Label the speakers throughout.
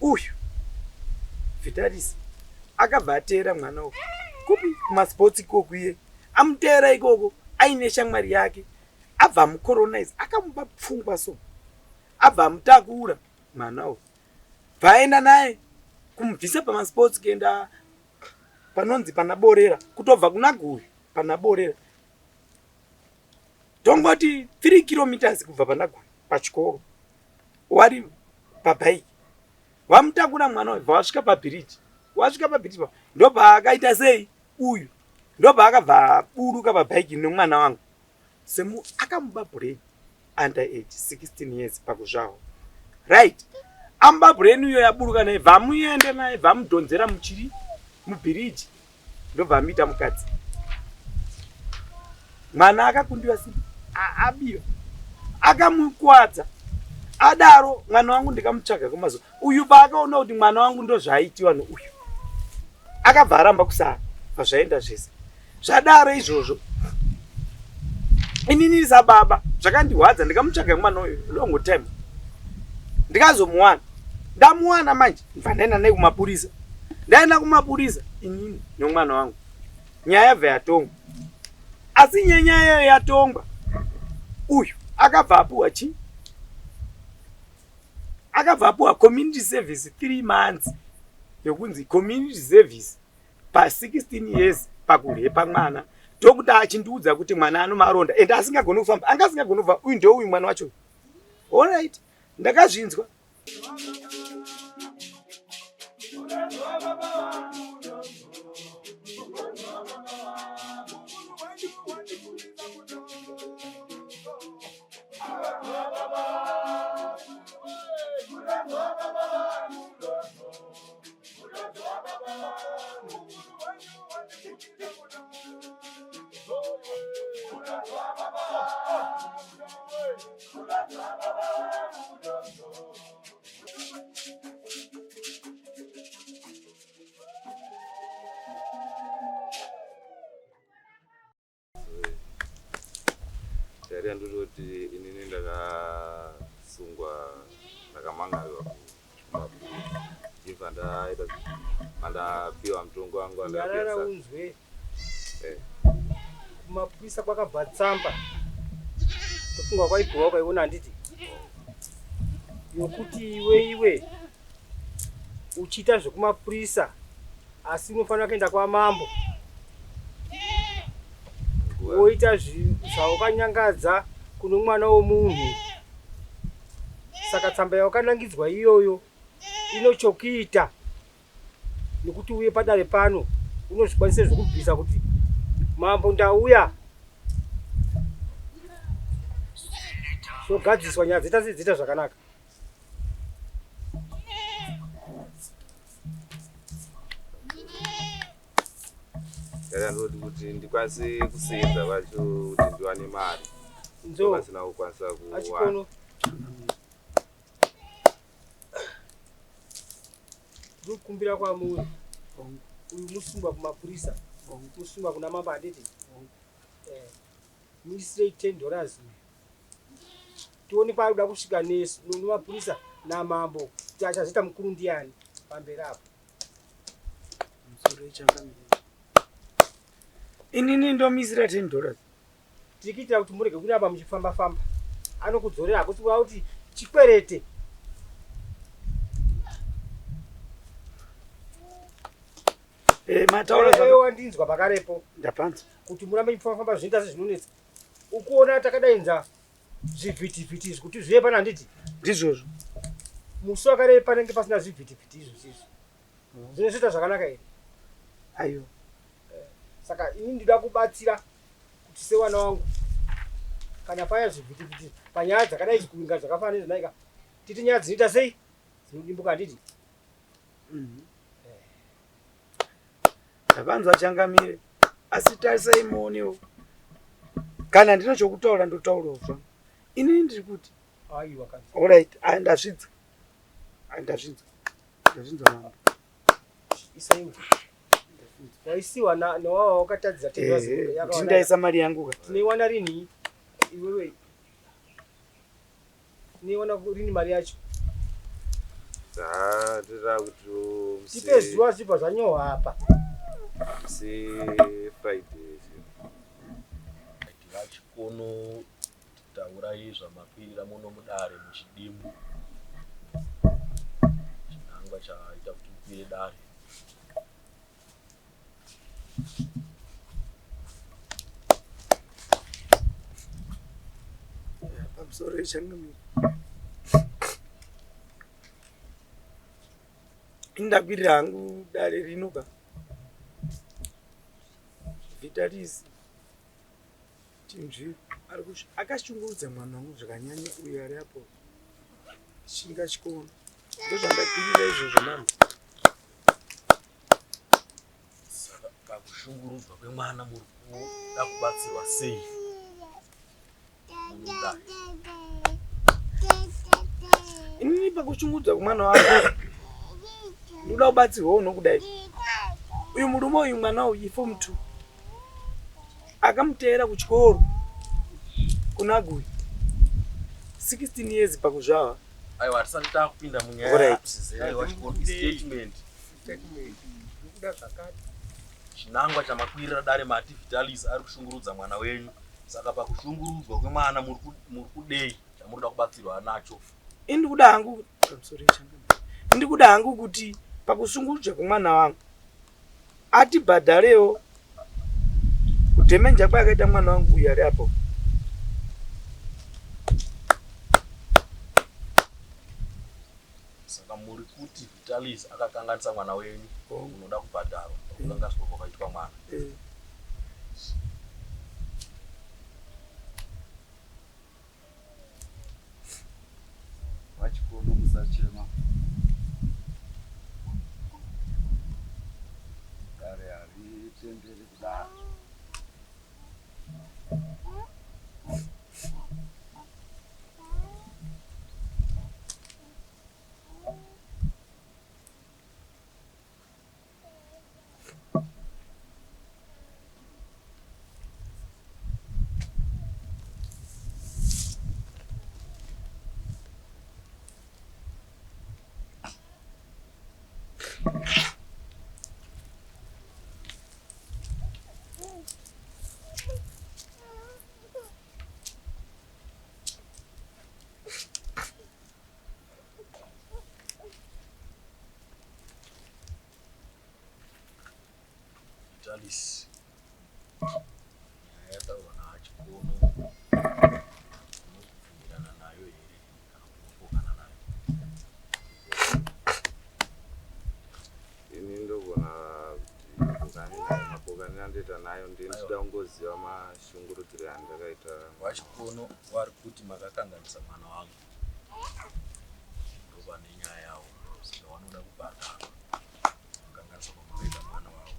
Speaker 1: Uyu Vitalis akabva ateera mwana uyu kupi kumasports ikoko iye amuteera ikoko aine shamwari yake abva amucolonize akamupa pfungwa so abva amutakura mwana uyu bvaenda naye kumubvisa pamasports kuenda panonzi pana Borera kutobva kuna Guyu pana Borera tongoti 3 kilometers kubva pana Guyu pachikoro wari pabhaiki vamutakura mwana uyu bva wasvika pabhiriji wasvika pabhiriji pa ndopaakaita sei uyu ndopaakabva aburuka pabhaiki nemwana wangu semu akamuba brain under age 16 years pakuzvawo right amuba brain uyo yaburuka naye bvamuende naye bvamudhonzera muchiri mubhiriji ndobva amuita mukadzi mwana akakundiwa si abiwa akamukwadza adaro mwana wangu ndikamutsvaga kwemazuva uyu paakaona kuti mwana wangu ndozvaaitiwa nouyu akabva aramba kusara pazvaenda zvese zvadaro izvozvo inini sababa zvakandirwadza ndikamutsvaga mwana uyu long time ndikazomuwana ndamuwana manje ndibva ndaenda naye kumapurisa ndaenda kumapurisa inini nomwana wangu nyaya yabva yatongwa asi nyenyaya iyoyo yatongwa uyu akabva apuwa chii akabva apuwa community service 3 months yokunzi community service pa 16 years pakurepa mwana ndokuti achindiudza kuti mwana anomaronda and asingagoni kufamba anga asingagoni kufamba uyu ndeuyu mwana wacho alright ndakazvinzwa
Speaker 2: Tari ndototi inini ndakasungwa ndakamangarirwa kumapurisa ndibva ndaita andapiwa mutongo wangu
Speaker 3: Nyarara unzwe. Eh. Kumapurisa kwakabva tsamba ndofunga kwaibhuwa ukaiona handiti yokuti iwe iwe uchiita zvekumapurisa asi unofanira kuenda kwamambo woita zvaukanyangadza kune mwana womunhu saka tsamba yawakanangidzwa iyoyo inochokuita nekuti uye padare pano unozvikwanisa zvekubvisa kuti mambo ndauya zvogadziswa nyaya dzoita sedzoita zvakanaka
Speaker 2: Saka ndoti kuti ndikwanise kusevenza kwacho kuti ndiwane mari
Speaker 3: Nzo
Speaker 2: pasina kukwanisa kuwana.
Speaker 3: achikono ndokumbira kwamuri uyu musungwa kumapurisa musungwa kuna mambo handiti Eh, muisirei $10 uyu tione kwaari kuda kusvika nesu nemapurisa namambo kuti achazoita mukuru ndiani pamberi apo.
Speaker 1: Inini ndomisira $10.
Speaker 3: Tiri kuitira kuti murege kuramba muchifamba famba. Anokudzorera hakusi kureva kuti chikwerete.
Speaker 1: Eh, mataura
Speaker 3: eh, eh, wandinzwa pakarepo.
Speaker 1: Ndapanzwa.
Speaker 3: Kuti murambe muchifamba famba zvinoita sezvinonetsa. Ukuona takadainza zvivhitivhiti izvi kuti zviye pana handiti?
Speaker 1: Ndizvozvo.
Speaker 3: Musi wakarei panenge pasina zvivhitivhiti izvo izvi. Zvinozoita zvakanaka here?
Speaker 1: Ayo.
Speaker 3: Eh, saka ini ndinoda kubatsira kuti sewana wangu kana paya zvivhitivhiti panyaya dzakadai kuinga zvakafanana nezvinaika titi nyaya dzinoita sei dzinodimbuka handiti?
Speaker 1: Mm -hmm. Ndakanzwa changamire asi tarisai muonewo kana ndine chokutaura ndotaurawo zvangu inini ndiri kuti
Speaker 3: Aiwa kana.
Speaker 1: Alright, ah, ndazvinzwa Ah, ndazvinzwa ndazvinzwa mambo
Speaker 3: Isaiwe. Waisiwa na nowawa wakatadzira
Speaker 1: Ehe, ndini ndaisa mari yangu ka
Speaker 3: Tinoiwana rini iwewe? Tinoiwana rini mari yacho?
Speaker 2: Haa ndinoda kuti
Speaker 3: Tipe zuva zvibva zvanyorwa apa.
Speaker 2: Musi Friday.
Speaker 4: Vachikono taurai zvamakwirira muno mudare muchidimbu. Chinangwa chaita kuti mukwire dare.
Speaker 1: Pamusoro yechangamire. Indakwirira hangu dare rino ka. Vitalis Chinzvi ari akashungurudza mwana wangu zvakanyanya uyo ari apo. Shinga chikoro. Ndozvandakwirira izvozvo mama.
Speaker 4: Saka pakushungurudzwa kwemwana muri kuda kubatsirwa sei? Munoda.
Speaker 1: Inini pakushungurudzwa kwemwana wangu ndoda kubatsirwawo nokudai. Uyu murume uyu mwana uyu iform 2 akamuteera kuchikoro kuna Guyi 16 years pakuzvarwa.
Speaker 4: Aiwa hatisati takupinda munyaya
Speaker 1: Alright.
Speaker 4: zera chikoro statement.
Speaker 3: Statement. Ndikuda zvakati.
Speaker 4: Chinangwa chamakwirira dare mati Vitalis ari kushungurudza mwana wenyu. Saka pakushungurudzwa kwemwana muri kudei chamuri kuda kubatsirwa nacho?
Speaker 1: Indikuda hangu sorry changamire. Indikuda hangu kuti pakushungurudzwa kwemwana wangu atibhadharewo kudhemenja kwaakaita mwana wangu uyu ari apo.
Speaker 4: Saka muri kuti Vitalis akakanganisa mwana wenyu, unoda kubhadharwa pakukanganiswa kwakaitwa mwana.
Speaker 5: Vachikono musachema. Dare haritenderi kudaro.
Speaker 4: Vitalis, nyaya yataurwa naChikono unobvumirana nayo here kana kuti unopokana nayo?
Speaker 2: Ini ndogona kuti pokani nayo mapokani andoita nayo ndinoda kungoziva mashungurudziro andakaita.
Speaker 4: VaChikono vari kuti makakanganisa mwana wangu, ndopane nyaya yavo, saka vanoda kubhadharwa kukanganisa kwamakaita mwana wavo.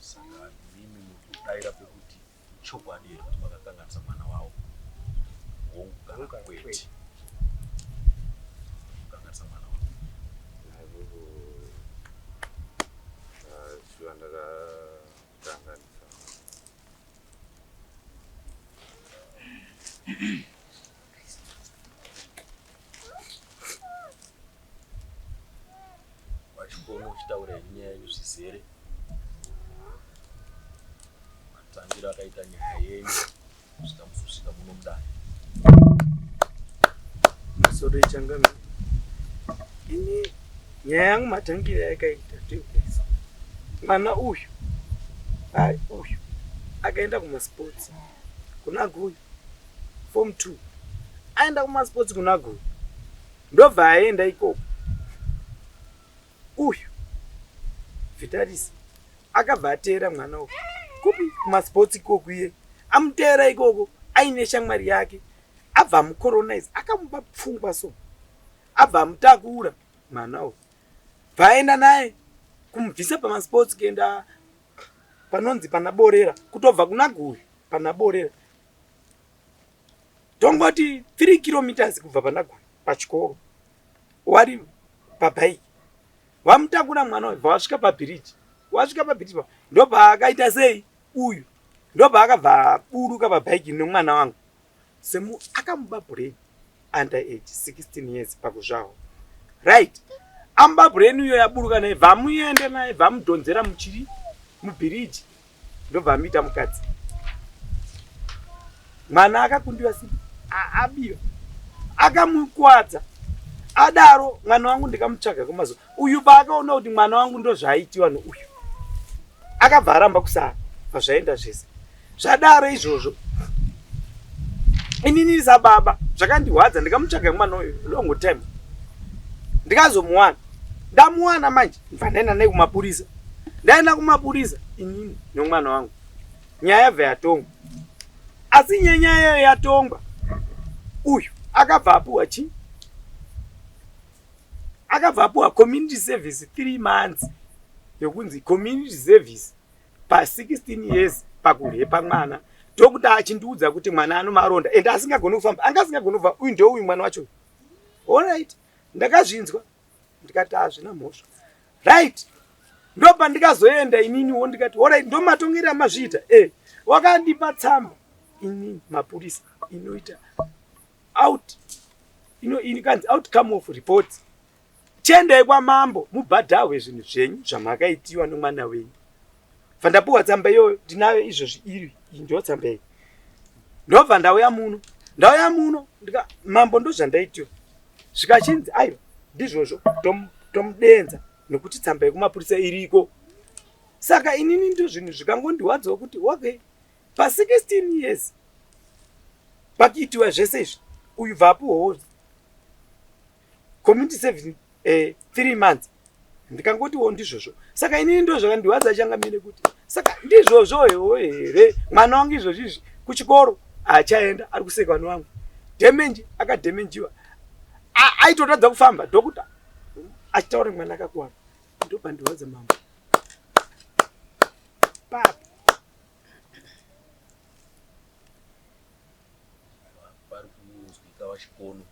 Speaker 4: Saka imimi muri kudaira pekuti ichokwadi here kuti makakanganisa mwana wavo? Hongu kana kwete? Kukanganisa mwana wavo.
Speaker 2: Naizvozvo shuwa ndakakanganisa.
Speaker 4: VaChikono uchitaura henyu nyaya yenyu zvizere. Matangiro akaita nyaya yenyu kusvika muzosvika muno mudare.
Speaker 1: Masoro echangamire. Ini nyaya yangu matangiro ayakaita ndeyekuti mwana uyu ari uyu akaenda kumasports kuna Guyu form 2 aenda kumasports kuna Guyu ndobva aenda ikoko uyu Vitalis akabva ateera mwana uyu kupi kumasports ikoko iye amuteera ikoko aine shamwari yake abva amucolonize akamupa pfungwa so abva amutakura mwana uyu bvaenda naye kumubvisa pamasports kuenda panonzi pana Borera kutobva kuna Guyu pana Borera tongoti 3 kilometers kubva pana Guyu pachikoro wari pabhaiki vamutakura mwana uyu bva wasvika pabhiriji wasvika pabhiriji pa ndopaakaita sei uyu ndopaakabva aburuka pabhaiki nemwana wangu semu akamuba brain under age 16 years pakuzvarwa right. Ambabro yenu iyo yaburuka naye bvamuende naye bvamudhonzera muchiri mubhiriji ndobva amuita mukadzi. Mwana akakundiwa simba abiwa akamukwadza adaro mwana wangu ndikamutsvaga kwemazuva uyu paakaona kuti mwana wangu ndozvaaitiwa nouyu akabva aramba kusara pazvaenda zvese zvadaro izvozvo inini sababa zvakandirwadza ndikamutsvaga mwana uyu long time ndikazomuwana ndamuwana manje ndibva ndaenda naye kumapurisa ndaenda kumapurisa inini nomwana wangu nyaya yabva yatongwa asi nyenyaya iyoyo yatongwa uyu akabva apuwa chii akabva apuwa community service 3 months yokunzi community service pa 16 years pakurepa mwana ndokuti achindiudza kuti mwana anomaronda and asingagoni kufamba anga asingagoni kufamba uyu ndeuyu mwana wacho allright ndakazvinzwa ndikati hazvina mhosva right ndopandikazoenda ininiwo ndikati orit ndomatongere amazviita e eh, wakandipa tsamba inini mapurisa inoita out ino inikanzi outcome of reports chiendai kwamambo mubhadhahwe zvinhu zvenyu zvamakaitiwa nomwana wenyu bva ndapuwa tsamba iyoyo ndinayo izvozvi iri iyi ndiyo tsamba iyi ndobva ndauya muno ndauya muno ndika mambo ndozvandaitiwa zvikachinzi aiwa ndizvozvo tomudenza nokuti tsamba yekumapurisa iriko saka inini ndo zvinhu zvikangondiwadzawo kuti okay pa 16 years pakuitiwa zvese izvi uyu bvapuwawo community service eh, 3 months ndikangotiwo ndizvozvo saka inini ndo zvakandiwadza changamire kuti saka ndizvozvo hewo here mwana wangu izvozvi izvi kuchikoro achaenda ari kuseka vana vangu dhemenji akadhemenjiwa aitotadza kufamba doctor achitaura mwana akakuwara ndopandiwadza mambo papi
Speaker 4: pari kunzwika vachikono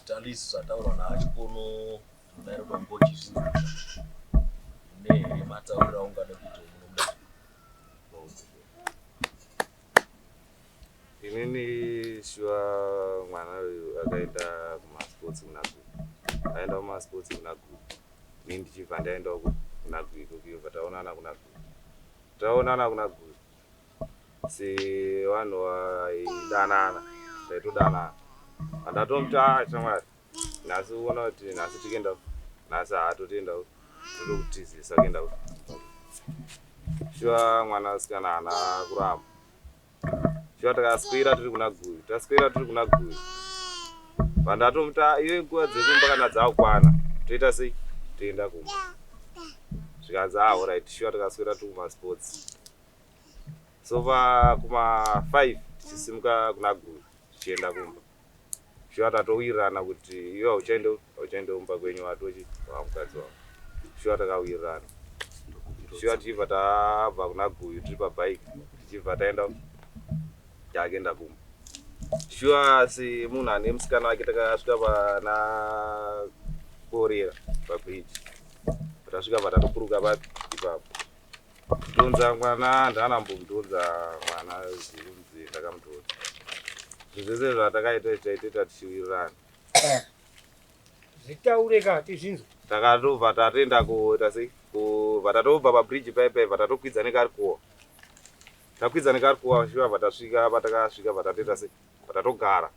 Speaker 4: Talisi zvataurwa naachikono ndinodaira kuti wangochizvinzwira une here matauriro aungada kuita munomuda
Speaker 2: Inini shuwa mwana uyu akaenda kumasports kuna Gugu. Aenda kumasports kuna Gugu. Ini ndichibva ndaendawo kuna Gugu ikoko bva taonana kuna Gugu. Taonana kuna Gugu. Sevanhu vaidanana, taitodanana. Andatomuti ah shamwari nhasi uona kuti nhasi tikuenda nhasi haatotoenda totokutizisa kuenda shuwa mwana asikana haana kuramba. Shuwa takaswera tiri kuna Guyu, taswera tiri kuna Guyu. Pandatomuti ah, iwe nguva dzekumba kana dzakukwana toita sei? Toenda kumba. Zvikanzi ah alright, shuwa takaswera tiri kumasports. So pa kuma 5 tichisimuka kuna Guyu tichienda kumba. Shuwa tatowirirana kuti iwe hauchaende hauchaende kumba kwenyu watochi wamukadzi wangu. Shuwa takawirirana. Shuwa tichibva tabva kuna Guyu tiri pabike tichibva taenda takuenda kumba. Shuwa semunhu ane musikana wake takasvika pana Korera pabridge. Tasvika patatoburuka papi ipapo. Kudhonza mwana handana mbomudhonza mwana zvekunzi ndakamudhonza. Zvinhu zvese zvatakaita taitoita tichiwirirana.
Speaker 3: Zvitaure ka tizvinzwe.
Speaker 2: Takatobva tatoenda kuita sei kubva tatobva pabridge paye paye bva tatokwidza nekarikuwa. Takwidza nekarikuwa shuwa bva tasvika patakasvika bva tatoita sei bva tatogara.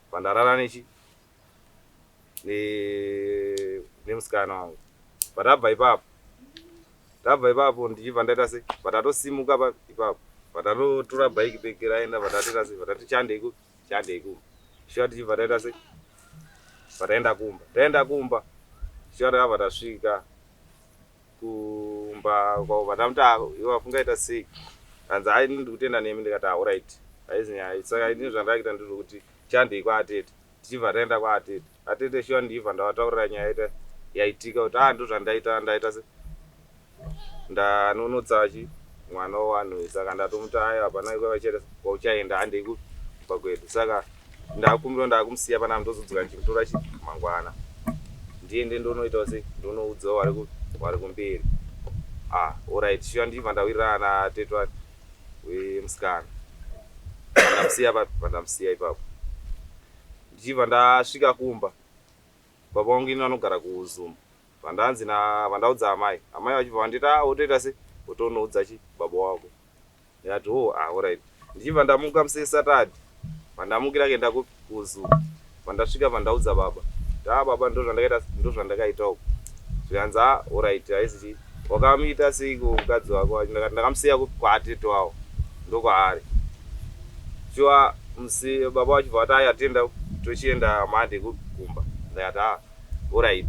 Speaker 2: Bva ndarara nechi nemusikana wangu. Bva tabva ipapo tabva ipapo ndichibva ndaita sei bva tatosimuka ipapo bva tatotora bhaiki peke raenda bva tatoita sei bva tati chandei ku chandei kumba shuwa tichibva taita sei bva taenda kumba taenda kumba shuwa takabva tasvika kumba kwavo bva tamuti ah, iwe wafungaita sei hanzi hai ini ndikutenda nemi ndikati ahorit ah, haizi nyaya saka ini zvandakuita ndezvekuti chandei kwaatete tichibva taenda kwaatete atete shuwa ndichibva ndavataurira nyaya ita yaitika kuti ah ndozvandaita ndaita se ndanonotsa chi mwana wevanhu saka ndatomuti ayo hapana kwavachaita kwauchaenda handei kumba kwedu saka ndakumbira ndakumusiya panapa ndozodzoka ndichimutora chi mangwana ndiende ndonoitawo sei ndonoudzawo vari vari kumberi ah alright shuwa ndichibva ndawirirana natete wake wemusikana pandamusiya papi pandamusiya ipapo ndichibva ndasvika kumba. Baba vangu ini vanogara kuUzumba. Vandanzi na vandaudza amai. Amai vachibva vanditi ah wotoita sei? Wotonoudza chi baba wako. Ndikati oh ah alright. Ndichibva ndamuka musi Saturday. Vandamukira kuenda kupi? KuUzumba. Vandasvika vandaudza baba. Kuti ah baba ndozvandakaita ndozvandakaita uku. Zvikanzi ah alright haisi chii. Wakamuita seiko mukadzi wako wacho? Ndakati ndakamusiya kupi? Kwaatete wavo. Ndokwaari. Shuwa musi baba vachibva vati aya tenda tochienda Monday kumba. Ndakati ah alright.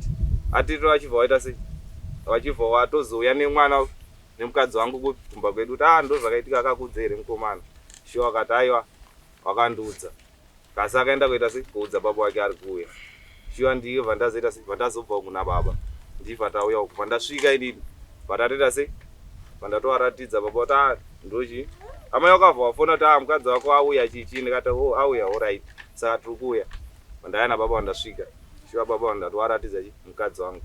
Speaker 2: Atete vachibva vaita sei? Vachibva vatozouya nemwana nemukadzi wangu kupi? Kumba kwedu kuti ah ndozvakaitika akakuudza here mukomana? Shuwa akati aiwa wakandiudza. Kasi akaenda kuita sei? Kuudza baba wake ari kuuya. Shuwa ndibva ndazoita sei? Bva ndazobva kuna baba. Ndibva tauya uku. Pandasvika inini. Bva tatoita sei? Bva ndatovaratidza baba kuti ah ndochi. Amai vakabva vafona kuti ah mukadzi wako auya chichi. Ndikati oh auya alright. Saka tiri kuuya. Ndauya nababa vandasvika. Shuwa baba ndatovaratidza chi mukadzi wangu.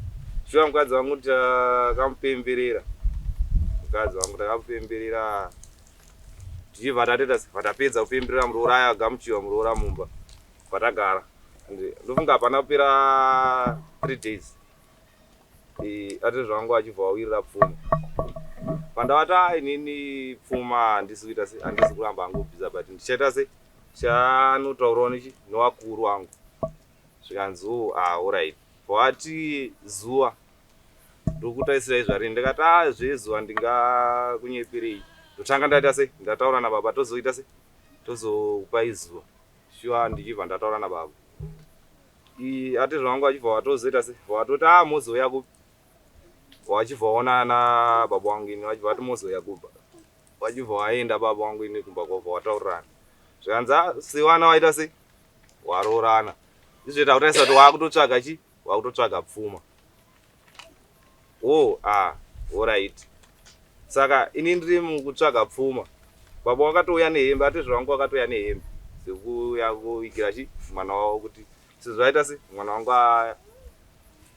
Speaker 2: Shuwa mukadzi wangu takamupemberera. Mukadzi wangu takamupemberera. Tichibva tatoita sei? Bva tapedza kupemberera muroora aya agamuchiwa muroora mumba. Patagara. Ndofunga hapana kupera 3 days. Ati zvangu achibva wawirira pfuma. Pandavati ah inini pfuma handisi kuita sei? Handisi kuramba hangu kubvisa but ndichaita sei? Chanotaurawo nechi nevakuru vangu. Zvikanzi oh ah alright. Pawati zuva ndokutaisirai zvarini ndikati ah zvezuva ndingakunyeperei. Ndotanga ndaita sei? Ndataura nababa tozoita sei? Tozokupai zuva. Shuwa ndichibva ndataura nababa. Ati zvangu achibva watozoita sei? Watoti ah mozouya kupi? Wachibva waonana nababa wangu ini vachibva vati mozouya kumba. Vachibva waenda baba wangu ini kumba kwabva wataurirana. Zvikanzi ah sewana waita sei? Waroorana. Izvo takutarisa kuti wakutotsvaga chi? Wakutotsvaga pfuma. Oh ah alright. Saka ini ndiri mukutsvaga pfuma. Baba wakatouya nehembe ati zvangu wakatouya nehembe dzekuuya kuvigira chi mwana wavo kuti sezvo aita se mwana wangu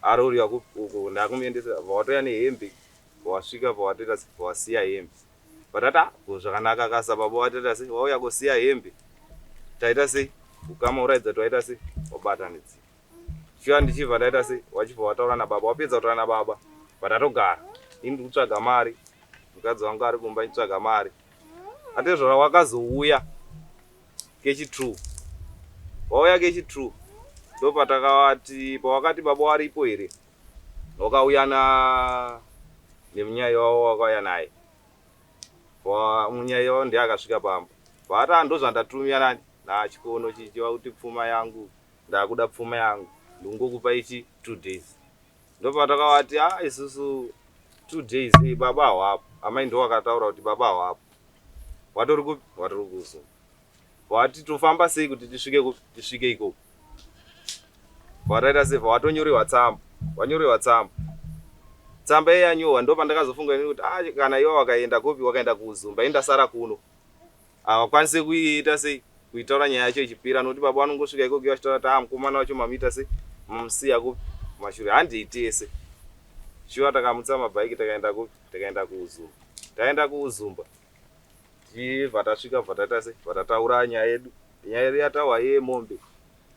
Speaker 2: arooriwa uku ndakumuendesa bva watouya nehembe wasvika bva watoita se wasiya hembe. Vatati ah ko zvakanaka kasa baba watoita se wauya kusiya hembe taita sei ukama uraidza kuti waita sei wabatanidzika. Shuwa ndichibva ndaita sei wachibva wataura nababa wapedza kutaura nababa vatatogara ini ndiri kutsvaga mari mukadzi wangu ari kumba achitsvaga mari atezvara wakazouya kechi 2 wauya kechi 2 ndopatakawati pawakati baba waripo here wakauya na nemunyai wavo wakauya naye munyai wavo ndiye akasvika pamba vaati ah ndozvandatumia nani nachikono chichiva kuti pfuma yangu ndakuda pfuma yangu ndingokupa ichi 2 days ndopatakawati ah isusu 2 days eh, baba hawapo amai ndo wakataura kuti baba hawapo watori kupi watori kuzo wati tofamba sei kuti tisvike kupi tisvike ikoko wataita sei watonyorerwa tsamba wanyorerwa tsamba tsamba iye yanyorwa ndo pandakazofunga ini kuti ah kana iwe wakaenda kupi wakaenda kuzumba ini ndasara kuno hawakwanise kuiita sei kuitaura nyaya yacho ichipera nokuti baba vanongosvika ikoko vachitaura kuti ah mukomana wacho mamuita sei mamusiya kupi kumashure handei tese shuwa takamutsa mabhaiki takaenda kupi takaenda kuuzumba taenda kuuzumba tichibva tasvika bva taita sei bva tataura nyaya yedu nyaya yedu yataurwa yemombe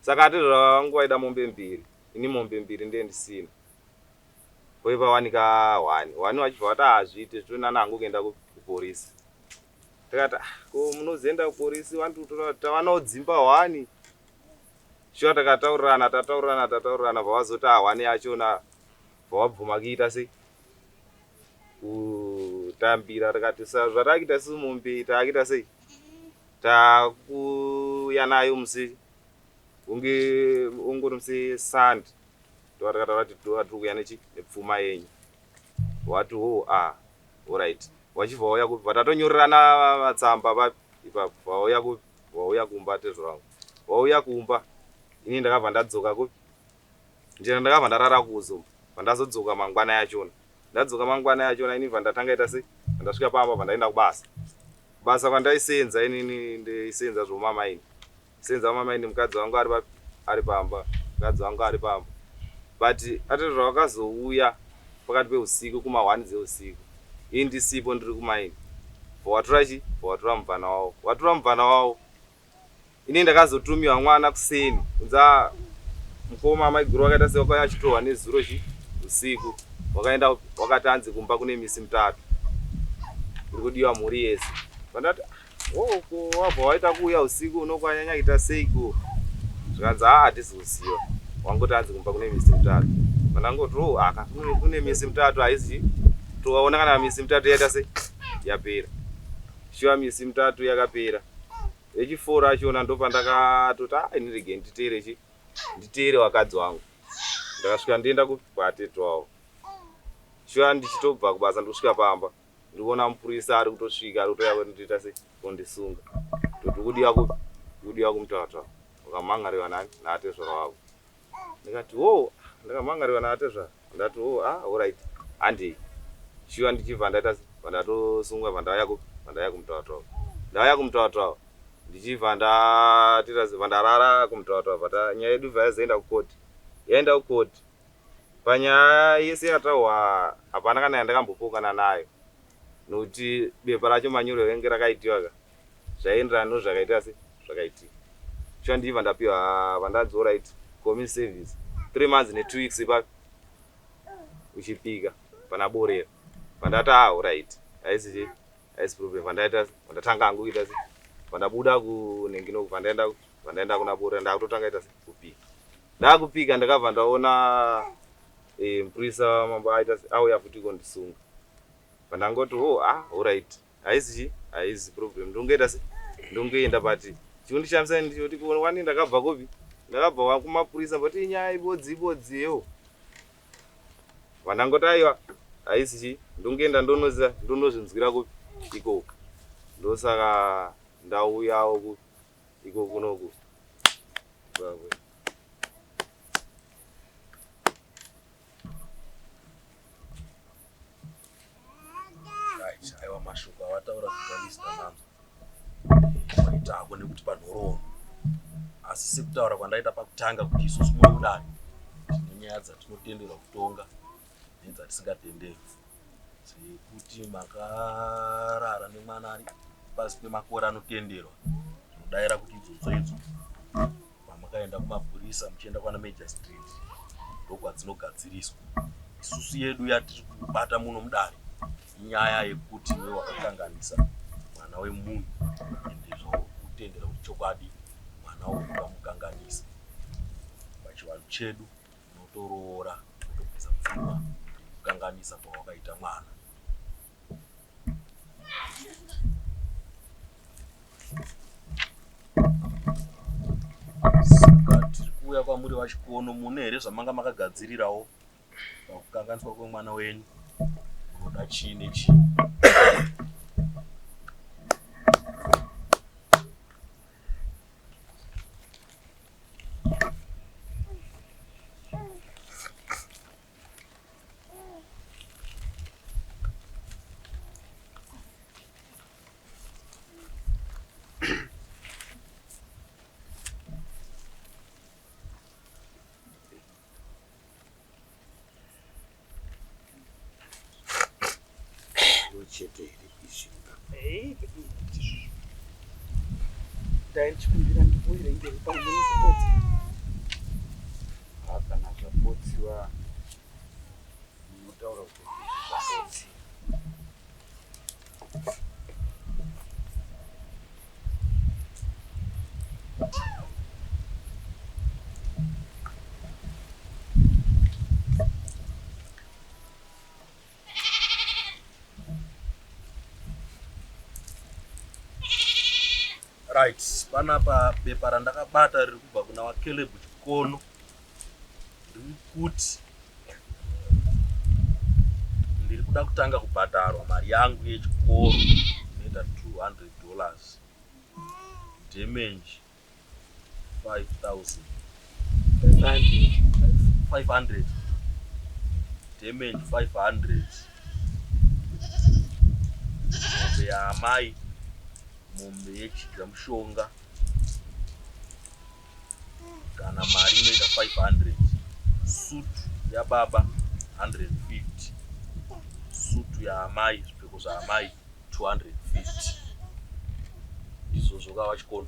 Speaker 2: saka ati zvangu vaida mombe mbiri ini mombe mbiri ndiye ndisina koi pawanika hwani hwani vachibva vati hazviite zvitonana hangu kuenda kuporisi Takati ah, ko munozoenda kuporisi vandiutora tawanawo dzimba hwani. Shuwa takataurirana tataurirana tataurirana vavazoti ah hwani yachona vavabvuma kuita sei kutambira tikati zvatakuita isusu mombe takuita sei takuuya nayo musi unge ungori musi sand ndovatakataura kuti tiri kuuya nechi nepfuma yenyu wati ho ah Alright. Wachibva wauya kupi? Vatatonyorerana matsamba papi ipapo. Wauya kupi? Wauya kumba tezvo vangu. Wauya kumba. Ini ndakabva ndadzoka kupi? Ndina ndakabva ndarara kuzo. Vandazodzoka mangwana yachona. Ndadzoka mangwana yachona ini bva ndatanga ita sei? Ndasvika pamba bva ndaenda kubasa. Basa kwandaisenza inini ndaisenza zvomamaini. Senza mamaini mukadzi wangu ari papi? Ari pamba. Mukadzi wangu ari pamba. But atezvo wakazouya pakati peusiku kuma 1 dzeusiku. Ini ndisipo ndiri kumaini. Watora chi? Watora mubvana wavo. Watora mubvana wavo. Ini ndakazotumiwa mwana kuseni. Kunza. mukoma amaiguru vakaita sevakauya vachitohwa nezuro chi usiku wakaenda wakati anzi kumba kune misi mutatu kuri kudiwa mhuri yese vandati woko wabva waita kuuya usiku unokwanyanya kuita seiko zvikanzi haa hatisi kuziva wangoti anzi kumba kune misi mutatu vandangoti o aka kune misi mutatu haizi tovaona kana misi mutatu yaita sei yapera shuwa misi mutatu yakapera Echiforo achona ndopandakatoti ah ini rege nditeere chi nditeere wakadzi wangu. Ndakasvika ndienda kupi kwatete wavo. Shuwa ndichitobva kubasa ndosvika pamba ndikuona mupurisa ari kutosvika ari kutouya kundiita sei kundisunga. Toti ukudiwa kupi? Ukudiwa kumutavatava. Wakamhan'ariwa nani? Naatezvara wako. Ndikati wo ndakamhan'ariwa naatezvara. Ndati wo ah alright handei. Shuwa ndichibva ndaita pandatosungwa pandauya kupi pandauya kumutavatava. Ndauya kumutavatava ndichibva ndatita pandarara kumutavatava but nyaya yedu bva yazoenda kukoti. Yaenda kukoti panyaya yese yataurwa hapana kana yandakambopokana nayo nokuti bepa racho manyorero enge rakaitiwa ka zvaienderana nozvakaita se zvakaitika shuwa ndichibva ndapiwa vandanzi orit community service three months netwo weeks ipapi uchipika pana borera vandati ah orit haisi chi haisi problem vandaita vandatanga hangu kuita se vandabuda kunenginoku vandaenda vandaenda kuna borera ndakutotanga ita se kupika ndakupika ndakabva ndaona eh, mupurisa mambo aita auya futi kondisunga vandangoti oh ah orit Haisi chi? Haisi problem. Ndongoita se ndongoenda but chikundishamisa ndichoti wani ndakabva kupi? Ndakabva kumapurisa but inyaya ibodzi ibodzi yewo. Vandangoti aiwa haisi chi? Ndongoenda ndonoziva ndonozvinzwira kupi ikoko. Ndosaka ndauyawo kupi iko kunoku. Zimbabwe.
Speaker 4: Right, aiwa mashoko awataura Vitalis tamanzwa maita ako nekuti panhoroondo asi sekutaura kwandaita pakutanga kuti isusu muno mudare tine nyaya dzatinotenderwa kutonga nedzatisingatenderwi dzekuti makarara nemwana ari pasi pemakore anotenderwa tinodaira kuti idzodzo idzo pamakaenda kumapurisa muchienda kwana major street ndokwadzinogadziriswa isusu yedu yatiri kubata muno mudare inyaya yekuti iwe wakakanganisa mwana wemunhu ende zvakutendera kuti chokwadi mwana uyu wakamukanganisa pachivanhu chedu unotoroora wotobvisa pfuma yekukanganisa kwawakaita mwana Saka tiri kuuya kwamuri vachikono mune here zvamanga makagadzirirawo pakukanganiswa kwemwana wenyu munoda chii nechii?
Speaker 1: Chete here izvi? Ndaichikumbira ndivoerengere pamwe nezvipotsi.
Speaker 5: Kana zvapotsiwa munotaura kuti zvapotsi.
Speaker 4: Right, panapa bepa randakabata riri kubva kuna waCaleb Chikono riri kuti ndiri kuda kutanga kubhadharwa mari yangu yechikoro inoita 200 dollars damage 5000 500 damage 500 mombe yaamai mombe yechidya mushonga kana mari inoita 500 sutu yababa 150 sutu yaamai zvipfeko zvaamai 250 ndizvozvo kava chikono.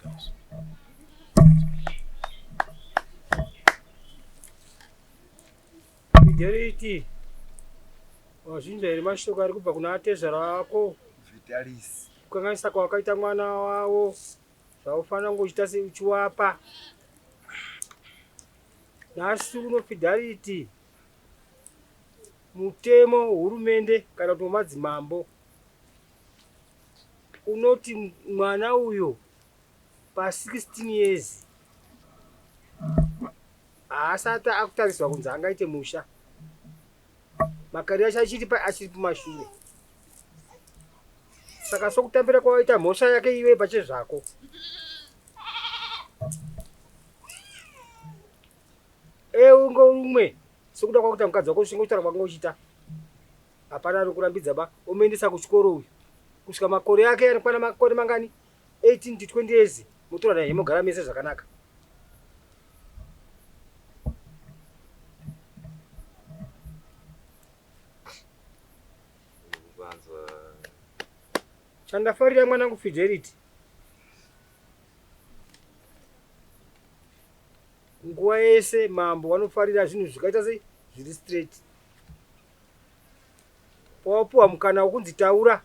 Speaker 4: Tazviverenga izvi.
Speaker 3: Fidelity, wazvinzwa here mashoko ari kubva kuna atezvara ako?
Speaker 5: Vitalis.
Speaker 3: Kukanganisa kwawakaita mwana wavo zvaufanira kunge uchiita sei uchiwapa. Nhasi uno Fidelity, mutemo hurumende kana kuti wemadzimambo unoti mwana uyo pa 16 years haasati akutariswa kunzi angaite musha makari acho achiri achiri kumashure saka sokutambira kwawaita mhosva yake iwe pachezvako eunge umwe sekuda kwakuita mukadzi wako ushinge kutaura kwanga uchiita hapana anokurambidza ba omuendesa kuchikoro uyu kusvika makore ake anokwana makore mangani 18 to 20 years motora naye mogara mese zvakanaka chandafarira mwanangu Fidelity nguva yese mambo vanofarira zvinhu zvikaita sei zviri straight pawapuwa mukana wekunzi taura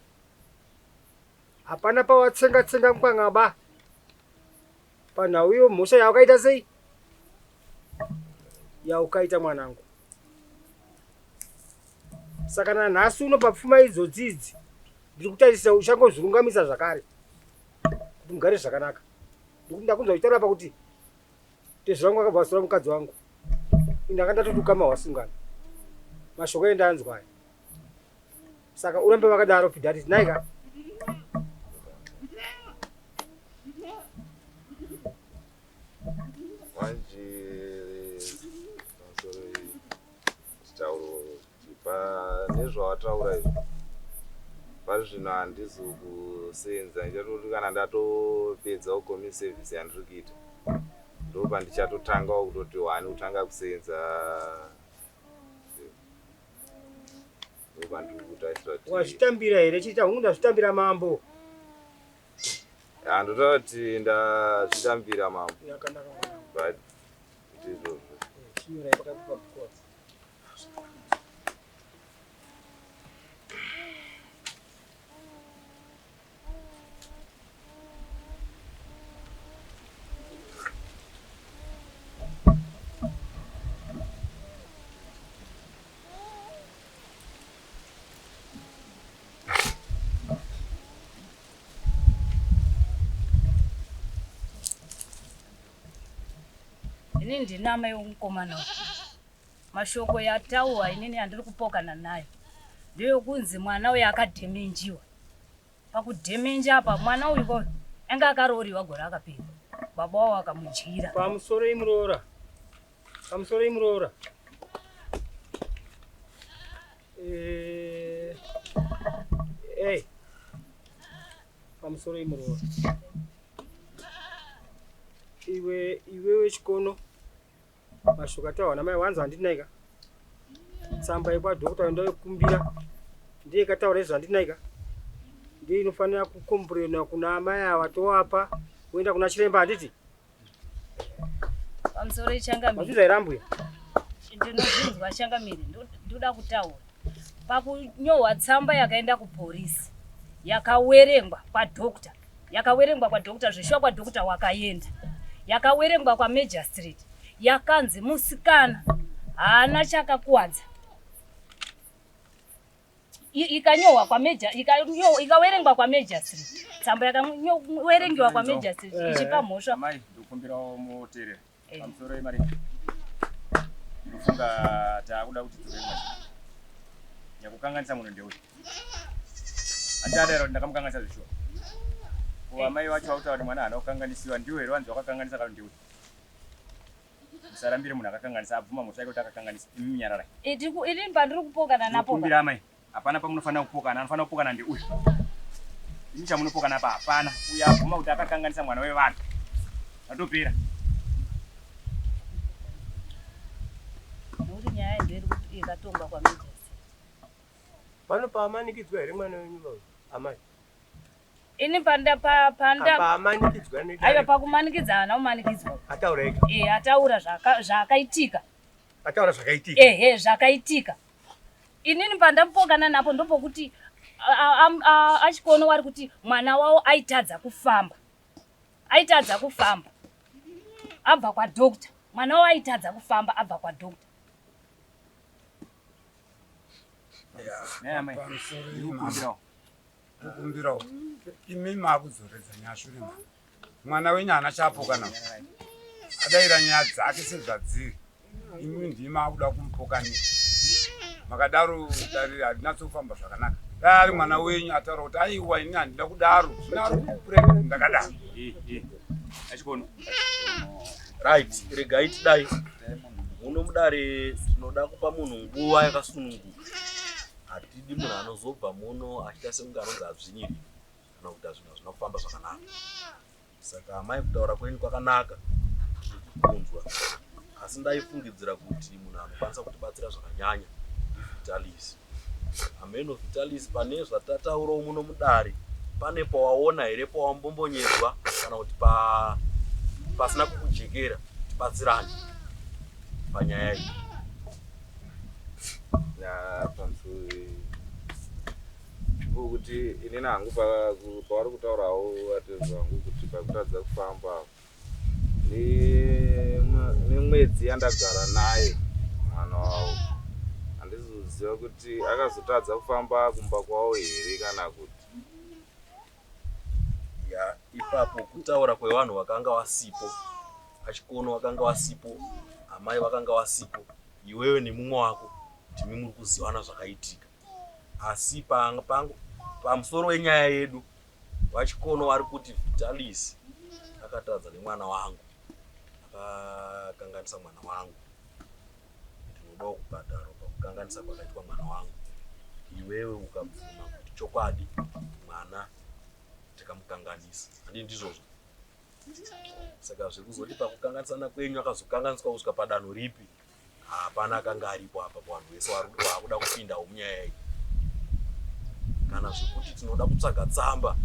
Speaker 3: hapana pawatsenga tsenga mukangaba panhau iyo mhosva yawakaita sei yaukaita mwanangu saka nanhasi uno papfuma idzodzi idzi ndiri kutarisa uchangozvirungamisa zvakare kuti mugare zvakanaka ndikuti ndakunzwa uchitaura pakuti tezvo vangu vakabva vasura mukadzi wangu ndanga ndatoti ukama hwasungana mashoko endanzwa aya saka urambe vakadaro fidhati naika
Speaker 2: manje pamusoro chitauro kuti pane zvawataura izvi pari zvino handisi kusenza ndichatoti kana ndatopedza kucommunity service yandiri kuita ndopandichatotangawo kutoti wani kutanga kusenza
Speaker 3: Wazvitambira here chiita hungu ndazvitambira mambo.
Speaker 2: Ya ndotaura kuti ndazvitambira mambo. Yakanaka mwanangu. But ndizvozvo.
Speaker 3: Eh, chinyorai pakati pabhuku.
Speaker 6: Ini ndini amai wemukomana uyu. Mashoko yataurwa inini yandiri kupokana nayo ndeyokunzi mwana uyu akadhemenjiwa. Pakudhemenja apa mwana uyu ko anga akarooriwa gore akapera. Baba wavo akamudyira.
Speaker 3: Pamusoro imuroora. Pamusoro imuroora. Eh. Hey. Pamusoro imuroora. Iwe iwe wechikono mashoko atawa namai wanzi handinaika. Tsamba yekwadhokota ndoyokumbira ndiye ikataura izvo handinaika. Ndiye inofanira kukomburena kuna amai ava towapa voenda kuna chiremba handiti?
Speaker 6: Pamusoro ichangamire.
Speaker 3: Mazvinzwa here ambuya?
Speaker 6: Ndinozvinzwa changamire. Ndoda kutaura. Pakunyorwa tsamba yakaenda kupolisi yakawerengwa kwadhokta yakawerengwa kwadhokta zveshuwa kwadhokta wakaenda yakawerengwa kwamajor street yakanzi musikana haana chakakuwadza ikanyorwa kwameja ikawerengwa kwameja street tsamba yakawerengewa kwameja street eh. ichipa mhosva
Speaker 7: mai ndokumbirawo muteerere eh. pamusoro yemari ndofunga taakuda kuti dzore nyakukanganisa munhu ndeuyu andiadaira kuti ndakamukanganisa zvishuwa ko eh. amai vacho vakutaura kuti mwana haana kukanganisiwa ndiwo here vanzi wakakanganisa kana ndeuyu Musarambire munhu akakanganisa abvuma mhosva yake kuti akakanganisa. Imi nyararai.
Speaker 6: Ini pandiri kupokana napo.
Speaker 7: Kumbira amai. Hapana pamunofanira kupokana, anofanira kupokana ndeuyu. Imi chamunopokana apa hapana. Uyu abvuma kuti akakanganisa mwana wevanhu. Zvatopera.
Speaker 6: Nokuti nyaya ndiyo ikatongwa kwaMajor.
Speaker 3: Pano paamanikidzwa here mwana wenyu baba? Amai.
Speaker 6: Ini panda pa, panda
Speaker 8: Apa amanikidzwa
Speaker 6: aiwa
Speaker 8: nedare.
Speaker 6: pakumanikidza haana kumanikidzwa.
Speaker 8: Ataura ega.
Speaker 6: Eh, ataura zvakaitika.
Speaker 8: Ataura zvakaitika.
Speaker 6: Ehe, zvakaitika. Inini pandapokana napo ndopokuti achikono wari kuti mwana wavo aitadza kufamba. Aitadza kufamba. Abva kwadoctor. Mwana wavo aitadza kufamba abva kwadoctor.
Speaker 7: Naye amai.
Speaker 9: Pamusoro
Speaker 7: Ndiri kukumbirawo.
Speaker 9: Kukumbirawo. Imi maakudzoredza nyaya shure mama. Mwana wenyu haana chaapokana. Adaira nyaya dzake sezvadziri. Imi ndimi maakuda kumupokanira. Makadaro dare harinatsofamba zvakanaka. Dai ari mwana wenyu ataura kuti aiwa ini handina kudaro. Zvino ari kupurega kuti ndakadaro.
Speaker 7: Eh, eh. Achikono.
Speaker 4: Right, regai tidai. Muno mudare tinoda kupa munhu nguva yakasununguka. Hatidi munhu anozobva muno achiita sekunge anonzi adzvinyirira kana kuti zvinhu hazvina kufamba zvakanaka. Saka amai kutaura kwenyu kwakanaka kunzwa, asi ndaifungidzira kuti munhu anokwanisa kutibatsira zvakanyanya ndiVitalis. Hameno Vitalis, pane zvatataurawo muno mudare, pane pawaona here pawambombonyedzwa kana kuti pasina kukujekera? Tibatsirane panyaya iyi.
Speaker 2: Pamusoro kuti inini hangu pavari kutaurawo vatezvo vangu kuti pakutadza kufamba nemwedzi yandagara naye mwana wavo, handisi kuziva kuti akazotadza kufamba kumba kwavo here kana kuti
Speaker 4: Ya, ipapo kutaura kwevanhu vakanga vasipo. Achikono vakanga vasipo, amai vakanga vasipo, iwewe nemumwe wako ndimi muri kuzivana zvakaitika. Asi pamusoro wenyaya yedu, vachikono vari kuti Vitalis akatadza nemwana wangu, akakanganisa mwana wangu, ndinodawo kubhadharwa pakukanganisa kwakaitwa mwana wangu. Iwewe ukabvuma kuti chokwadi mwana takamukanganisa, handii ndizvozvo? Saka zvekuzoti pakukanganisana kwenyu akazokanganiswa kusvika padanho ripi, hapana akanga aripo apa pavanhu vese vakuda kupindawo munyaya iyi. Kana zvekuti tinoda kutsvaga tsamba,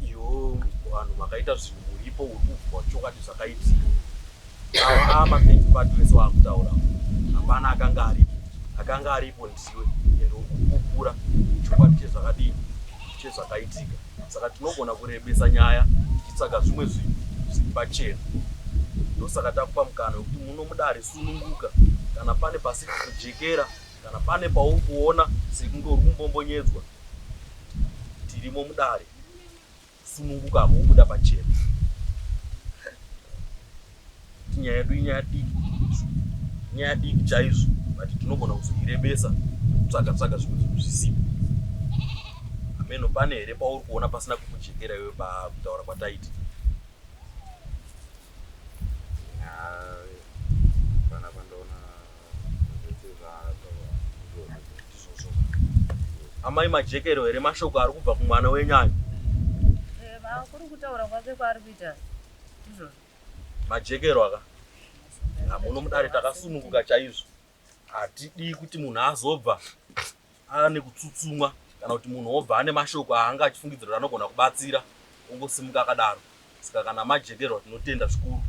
Speaker 4: iyo vanhu vakaita zvinhu muripo, uri kubvuma chokwadi zvakaitika. Ava amathird party vese vakutaura, hapana akanga aripo. Akanga aripo ndiwe, ende uri kupupura chokwadi chezvakadini, chezvakaitika. Saka tinogona kurebesa nyaya tichitsvaga zvimwe zvinhu zviri pachena. Ndosaka takupa mukana wekuti muno mudare sununguka, kana pane pasiri kujekera, kana pane pauri kuona sekunge uri kumbombonyedzwa, tirimo mudare, sununguka apo wobuda pachena. Nyaya yedu inyaya diki, nyaya diki chaizvo, but tinogona kuzoirebesa nekutsvaga tsvaga zvimwe zvinhu zvisipo. Hameno pane here pauri kuona pasina kukujekera iwe pakutaura kwataita?
Speaker 2: Pana pandaona zvese
Speaker 4: ndizvozvo. Amai, majekero here mashoko ari kubva kumwana wenyu ayo?
Speaker 6: Kuri kutaura kwake kwaari kuita ndizvozvo.
Speaker 4: Majekero aka hamuno mudare takasununguka chaizvo. Hatidi kuti munhu azobva ane kutsutsumwa kana kuti munhu obva ane mashoko aanga achifungidzira kuti anogona kubatsira ongosimuka akadaro. Saka kana majekerwa tinotenda zvikuru.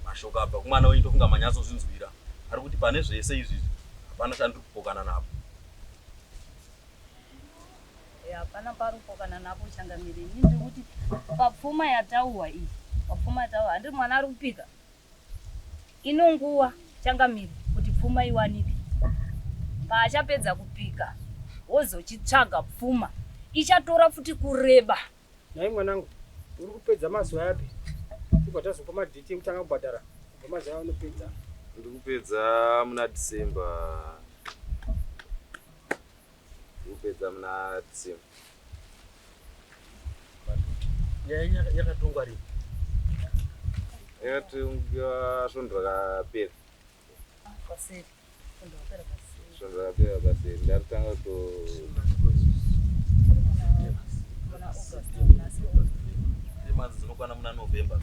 Speaker 4: Mashoko abva kumwana wenyu tofunga manyatsozvinzwira. Ari kuti pane zvese izvizvi hapana chandiri kupokana napo.
Speaker 6: Hapana pari kupokana napo changamire. Ini ndiri kuti papfuma yatauwa iyi, papfuma yatauwa, handiri mwana ari kupika. Inonguva changamire kuti pfuma iwanike. Paachapedza kupika wozochitsvaga pfuma, ichatora futi kureba.
Speaker 3: Nhai mwanangu, uri kupedza mazuva api? Tibva tazopa madheti ekutanga kubhadhara kubva mazuva aunopedza.
Speaker 2: Ndiri kupedza muna December. Ndiri kupedza muna December.
Speaker 4: Nyaya yakatongwa rini?
Speaker 2: Yakatongwa svondo rakapera.
Speaker 6: Paseri. Svondo rakapera paseri.
Speaker 2: Svondo rakapera paseri. Ndaritanga kuto
Speaker 6: Muna August. Nhasi August.
Speaker 4: 3 months dzinokwana muna November.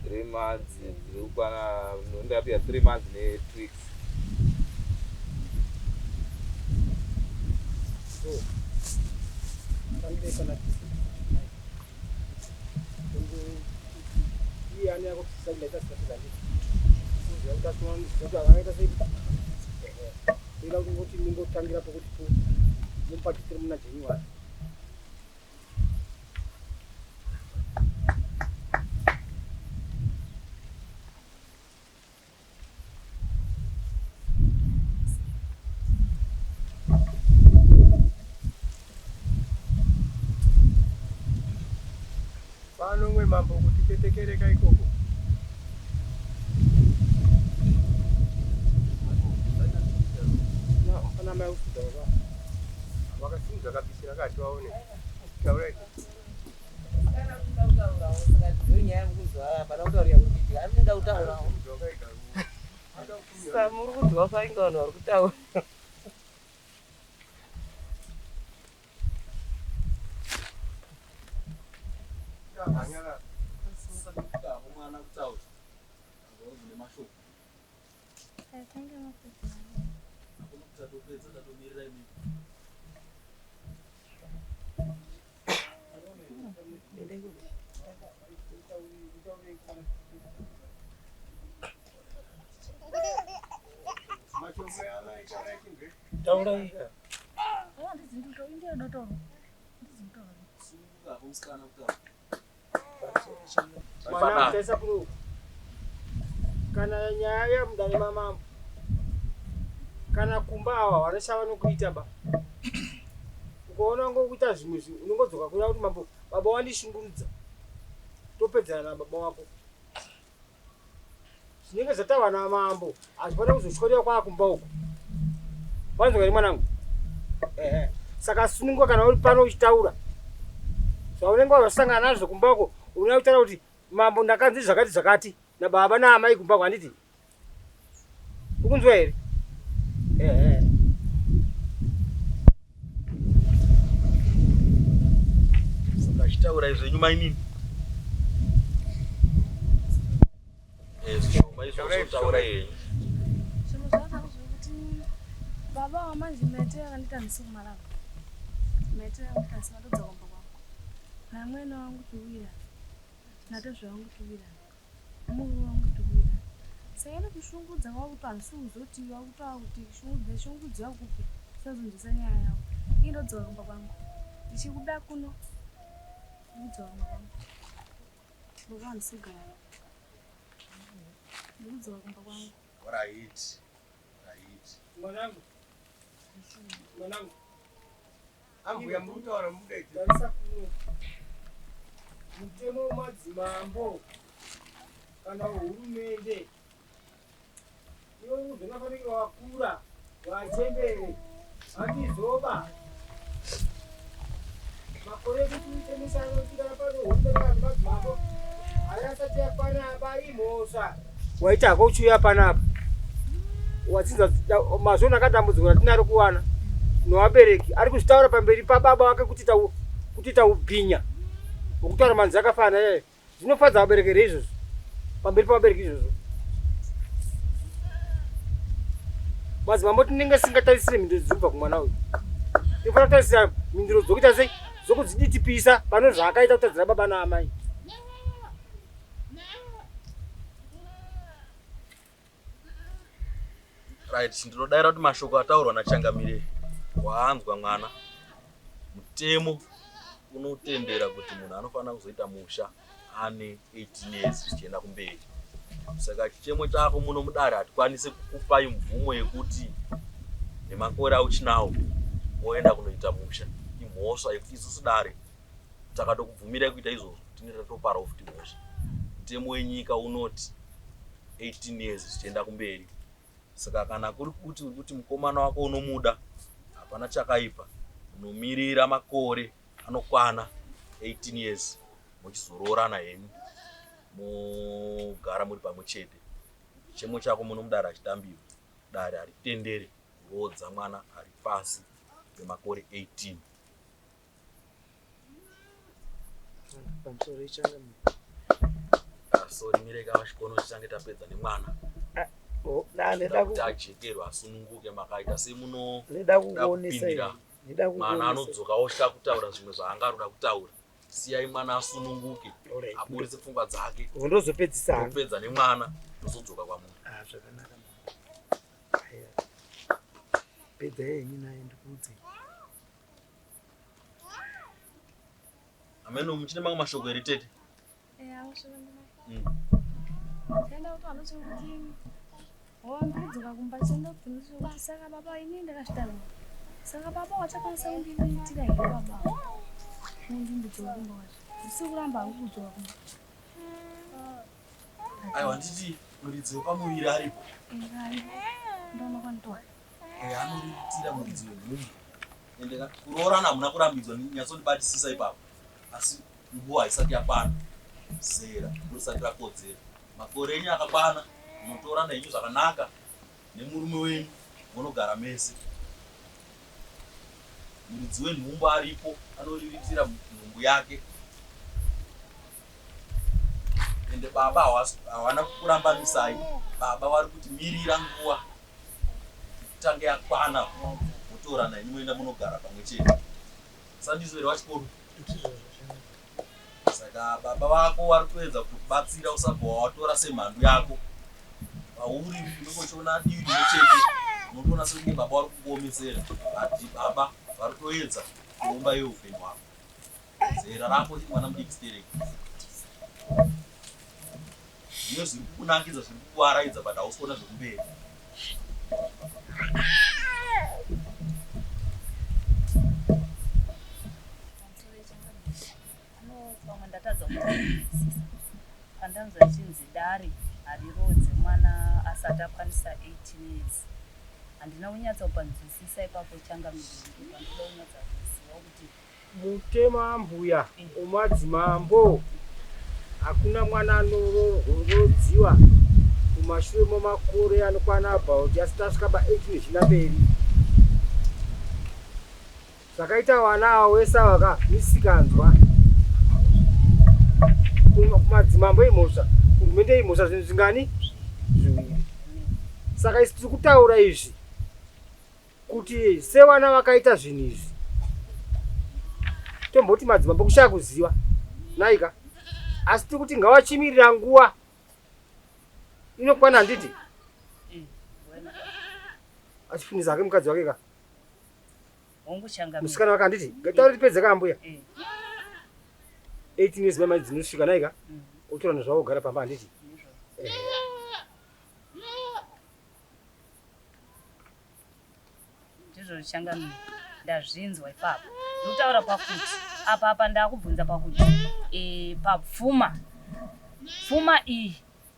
Speaker 2: 3 months dziri kukwana, ndapedza 3 months ne2 weeks.
Speaker 3: So, tandei kana anouya kuisa kuti ndaita zvikati zvandii uziva kuti asinoziva kuti akaita sei. Ehe, toida kuti ngoti mungotangira pokuti po mupakitire muna January.
Speaker 8: Pano mwe mambo kuti ketekereka ikoko.
Speaker 3: Ana mai kufuda baba.
Speaker 8: Vakasimudza kabisira kati vaone. Taurai.
Speaker 10: Muri kunzwa fainga vanhu vari kutaura.
Speaker 1: Taurai.
Speaker 3: Mwana kutaisa kuno. Kana nyaya yamudare mamambo kana kumba ava vanashava nokuita ba ukaona ngokuita zvimwe zvinhu unongodzoka kuona kuti mambo baba wandishungurudza topedzana nababa wako zvinenge zvataurwa namambo hazvifanira kuzotyorera kwaakumba uko wanzwa here mwanangu ehe saka sununguka kana uri pano uchitaura zvaunenge wazosangana nazvo kumba uko unoda kutaura kuti mambo ndakanzi zvakati zvakati nababa naamai kumba uko handiti ukunzwa here ehe
Speaker 4: Saka chitaurai zvenyu mainini. Eh, zvishoma izvozvo taurai henyu.
Speaker 11: Zvinhu zvazvo zvekuti baba wamanje maitiro akandiita handisi kumarava. Maitiro akandiita handisi matodzoka kumba kwangu. Namwene wangu tiwira. Natezvara wangu tiwira. Murume wangu tiwira. Saka inokushungudza kwakuti handisi kuzoti wakutaura kuti shungudza shungudza kupi sazonzwisa nyaya yavo. Ini ndodzoka kumba kwangu. Ndichikuda kuno ndikudzoka kumba kwangu. Baba handisi kugara navo. Ndikudzoka kumba kwangu.
Speaker 4: Right. Right.
Speaker 3: Mwanangu. Mwanangu.
Speaker 8: Ambuya muri kutaura mudaidze.
Speaker 3: Tarisa kuno. Mutemo wemadzimambo kana hurumende iwe uzonafanira wakura wachembere hatizoba makore ekuti uite mishando uchiigara pano hurumende kana madzimambo hayasati yakwana apa imhosva waita hako uchiuya panapa wadzinza mazvona akadambudziko ratinaro kuwana novabereki ari kuzvitaura pamberi pababa wake kutiita ubhinya wokutaura manzi akafanana iyayo zvinofadza vabereki here izvozvo pamberi pavabereki izvozvo madzimambo tinenge singatarisire mhinduro dzirikubva kumwana uyu tinofanira kutarisira mhinduro dzokuita sei dzokudziditipisa pane zvaakaita kutadzira baba naamai
Speaker 4: Right, ndinodaira kuti mashoko ataurwa nachangamire waanzwa mwana. Mutemo unotendera kuti munhu anofanira kuzoita musha ane 18 years zvichienda kumberi. Saka chichemo chako muno mudare hatikwanisi kukupai mvumo yekuti nemakore auchinawo woenda kunoita musha. Imhosva yekuti isusu dare takatokubvumirai kuita izvozvo tinenge tatoparawo futi mhosva. Mutemo wenyika unoti 18 years zvichienda kumberi. Saka kana kuri kuti uri kuti mukomana wako unomuda, hapana chakaipa, unomirira makore anokwana 18 years mochizoroorana henyu mogara muri pamwe chete. Chemo chako muno mudare hachitambiwe. Dare haritendere kuroodza mwana ari pasi pemakore 18.
Speaker 1: Pamusoro ichangamire.
Speaker 4: Ah, sorry mireka vachikono tichange tapedza nemwana.
Speaker 1: Ah, oh, na ndida
Speaker 4: kuti ajekerwe asununguke makaita semuno
Speaker 1: ndida kukuonesa
Speaker 4: mwana anodzoka otya kutaura zvimwe zvaangaroda kutaura. Siyai mwana asununguke aburitse pfungwa dzake.
Speaker 1: Ndozopedzisa hangu.
Speaker 4: Topedza nemwana tozodzoka kwamuri.
Speaker 1: Ah, zvakanaka mama. Aya. Pedza yenyu naye ndikuudze.
Speaker 4: Ameno muchine mamwe mashoko here tete?
Speaker 11: Eya, mashoko ndinawo. Chaenda kuti vanochekuti wandikudzoka kumba chaenda kuti ndinochekuti saka baba ini ndakazvitaura. Saka baba wachakwanisa kundiitira here baba? Ndindidzoka kumba wacho. Ndisi kuramba hangu kudzoka kumba.
Speaker 4: Aiwa nditi muridzi wepamuviri aripo.
Speaker 11: Ingai. Ndoona kwanditora.
Speaker 4: Eh, anoriritira muridzi wenhumbu. Ende kuroorana hamuna kurambidzwa nyatsondibatisisa ipapo. Asi nguva haisati yakwana. Zera risati rakodzera. Makore enyu akakwana munotorana henyu zvakanaka nemurume wenyu monogara mese. Muridzi wenhumbu aripo anoriritira nhumbu yake. Ende baba hawana kukurambanisai. Baba vari kuti mirira nguva itange yakwana motorana henyu moenda monogara pamwe chete. Sandizvo here vachikuru? Saka baba vako vari kuedza kukubatsira usabva wawatora semhandu yako. Pauri unenge uchiona divi rimwe chete unotoona sekunge baba vari kukuomesera but baba vari kutoedza kuumba iwe upenyu hwako. Zera rako uchiri mwana mudiki stereki. Zvino zviri kukunakidza zviri kukuaraidza but hausi kuona zvekumberi.
Speaker 6: Pamwe ndatadza kutanzwisisa pandanzwa ichinzi dare hariroodze mwana asati akwanisa 18 years handina kunyatsa kupanzwisisa ipapo changamire pandoda kunyatsa kuziva kuti
Speaker 3: Mutemo ambuya omadzimambo hakuna mwana anorodziwa mumashure momakore anokwana about asati asvika pa 18 zvichienda mberi. Zvakaita vana ava wese ava ka misikanzwa kumadzimambo imhosva kuhurumende imhosva zvinhu zvingani zviviri. Saka isu tiri kutaura izvi kuti sevana vakaita zvinhu izvi tomboti madzimambo kushaya kuziva naika asi tiri kuti ngawachimirira nguva inokwana handiti achifunisa hake mukadzi wake ka musikana wake handiti ngataure tipedze ka ambuya 18 years mama dzinosvika naika otorana zvavo ogara pamba handiti
Speaker 6: Ndizvo changamire ndazvinzwa ipapo. Ndikutaura pakuti apa apa ndakubvunza pakuti e, papfuma pfuma iyi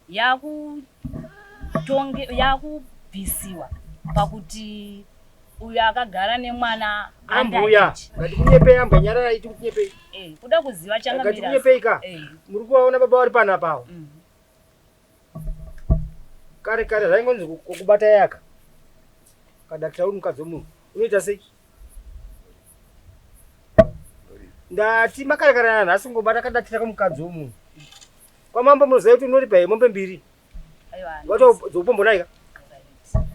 Speaker 6: yakutonge yakubvisiwa pakuti uyo akagara nemwana
Speaker 3: ambuya ngatikunyepei ambuya nyararai tikunyepei
Speaker 6: eh, kuda kuziva changamire
Speaker 3: ngatikunyepei ka
Speaker 6: eh.
Speaker 3: muri kuvaona baba vari panapa avo Kare kare zvaingonzi kubata yaka. Kadakita uri mukadzi wemunhu. Unoita sei? Ndati makare kare nanhasi kungobata kadatira kamukadzi wemunhu. Kwamambo munoziva kuti unoripa here mombe mbiri. Watodzoupombonaika.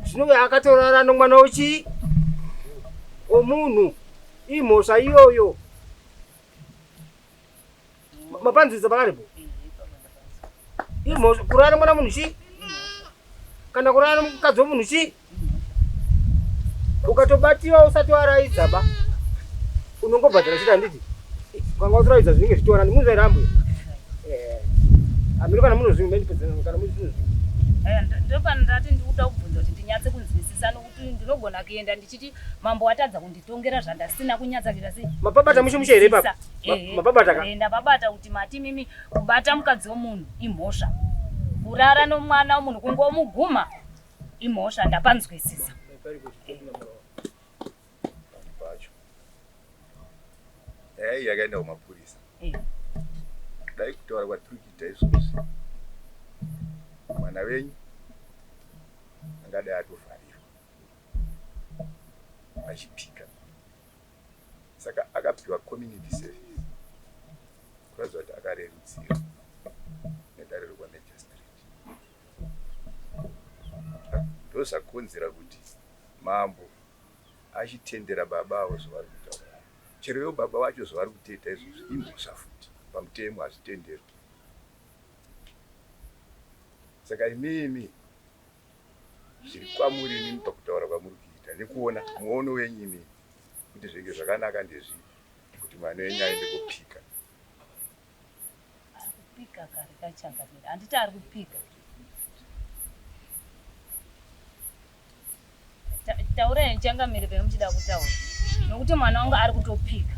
Speaker 3: Zvino uyo akatorara nomwana wechii? Omunhu. Imhosva iyoyo. Mapanzisa pakaripo. Imhosva kurara mwana munhu chii? Kana kurara mukadzi wemunhu chii? Ukatobatiwa usati waraidza ba. Unongobhadhara chete handiti? Ukanga utoraidza zvinenge zvichitora ndi munzwa here ambuya? Eh. Amiro kana munozvinhu mendipedzana kana munozvinhu.
Speaker 6: Eh, ndopandati ndikuda kubvunza kuti ndinyatse kunzwisisa nokuti ndinogona kuenda ndichiti mambo watadza kunditongera zvandasina kunyatsa kuita sei.
Speaker 3: Mapabata mushe mushe here ipapo?
Speaker 6: Eh,
Speaker 3: Mapabata ka?
Speaker 6: Eh, ndapabata kuti mati mimi kubata mukadzi wemunhu imhosva. Kurara nomwana wemunhu kungomuguma imhosva ndapanzwisisa.
Speaker 12: Pacho. Nyaya iyi yakaenda kumapurisa.
Speaker 6: Eh.
Speaker 12: Dai kutaura kwatiri kuita izvozvi mwana wenyu angadai atovharirwa achipika. Saka akapiwa community service kuratidza kuti akarerutsira nedare rekwamagistrate. Ndozvakonzera kuti mambo achitendera baba avo zvavari kutaura. Chero ivo baba vacho zvavari kutoita izvozvi imhosva futi pamutemo hazvitenderwi. Saka imimi zviri kwamuri imimi pakutaura kwamuri kuita nekuona muono wenyu imimi kuti zvinge zvakanaka ndezvipi kuti mwana wenyu aende kopika.
Speaker 6: Ari kupika kare kachangamire handiti ari kupika. Taurai changamire pene muchida kutaura nokuti mwana wangu ari kutopika.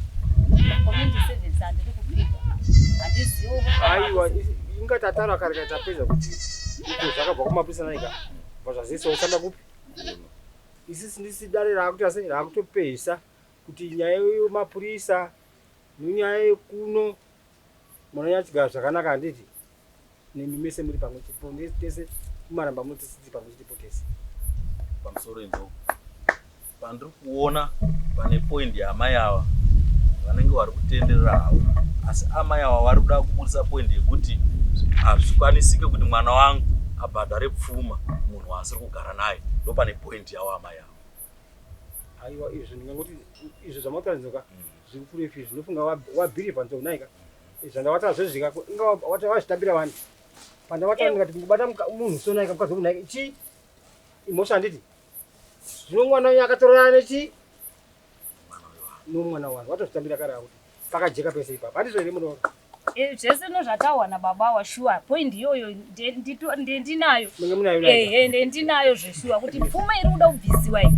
Speaker 6: Community service handiri kupika. Handizivi.
Speaker 3: Aiwa inga tataura kare kare tapedza kuti iko zvakabva kumapurisa naika bva zvaziisa kupi isisi ndisi dare raakuita sei raakutopesa kuti nyaya yemapurisa nenyaya yekuno munonyatsigara zvakanaka handiti nemi mese muri pamwe chete tese kumaramba muno tese tiri pamwe chetepo tese.
Speaker 4: Pamusoro Nzou pandiri kuona pane point yaamai ava vanenge vari kutenderera havo asi amai ava vari kuda kuburitsa point yekuti hazvikwanisike kuti mwana wangu abhadhare pfuma munhu waasiri kugara naye ndopane point yavo amai ava.
Speaker 3: Aiwa izvo ndingangoti izvo zvamataura nzoka zviri kurefu izvi ndofunga wabhirivha nzou naika zvandawataura zvezvika inga wazvitambira wani pandawataura ndikati kungobata munhu so naika mukadzi wemunhu naika chii imhosva handiti zvino mwana uyu akatorana nechii nomwana wani watozvitambira kare akuti pakajeka pese ipapa handizvo here munoona
Speaker 6: Eh, zvese nozvataurwa nababa awa shuwa point iyoyo ndendinayo ehe ndendinayo zveshuwa kuti pfuma iri kuda kubvisiwa iyi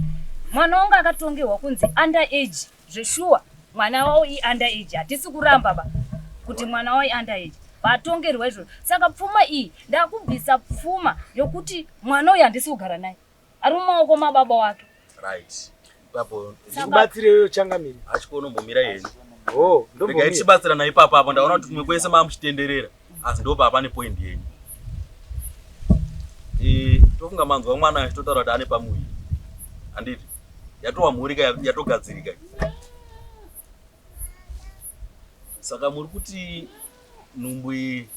Speaker 6: mwana wangu akatongerwa kunzi under age zveshuwa mwana wavo iunder age hatisi kuramba ba kuti mwana wavo iunder age vatongerwa izvozvo saka pfuma iyi ndakubvisa pfuma yokuti mwana uyu handisi kugara naye ari mumaoko mababa wake
Speaker 4: right ipapo
Speaker 1: ndikubatsireyo changamire
Speaker 4: achikonombomira henyu
Speaker 1: oh
Speaker 4: regai tichibatsirana ipapo apo ndaona kuti kumwe kwese mamuchitenderera asi ndopa pane point yenyu e, tofunga manzwa mwana achitotaura kuti ane pamuviri handiti yatova mhuri ka yatogadzirika saka muri kuti nhumbu iyi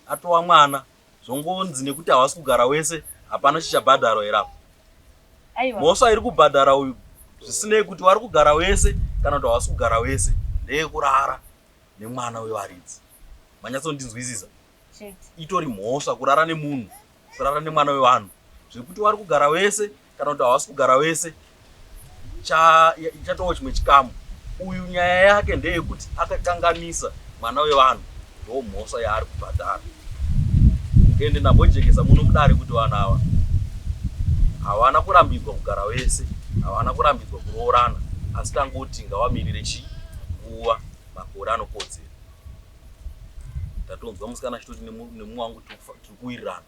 Speaker 4: atova mwana zvongonzi nekuti havasi kugara wese hapana chichabhadharwa here apo mhosva iri kubhadhara uyu zvisinei kuti vari kugara wese kana kuti havasi kugara wese ndeyekurara nemwana wevaridzi manyatsondinzwisisa itori mhosva kurara nemunhu kurara nemwana wevanhu zvekuti vari kugara wese kana kuti havasi kugara wese chatova chimwe chikamu uyu nyaya yake ndeyekuti akakanganisa mwana wevanhu ndo mhosva yaari kubhadhara ende ndambojekesa muno mudare kuti vanhu ava havana kurambidzwa kugara vese havana kurambidzwa kuroorana asi tangoti ngawamirire chi nguva makore anokodzera tatonzwa musikana achitoti nemumwe wangu tiri kuwirirana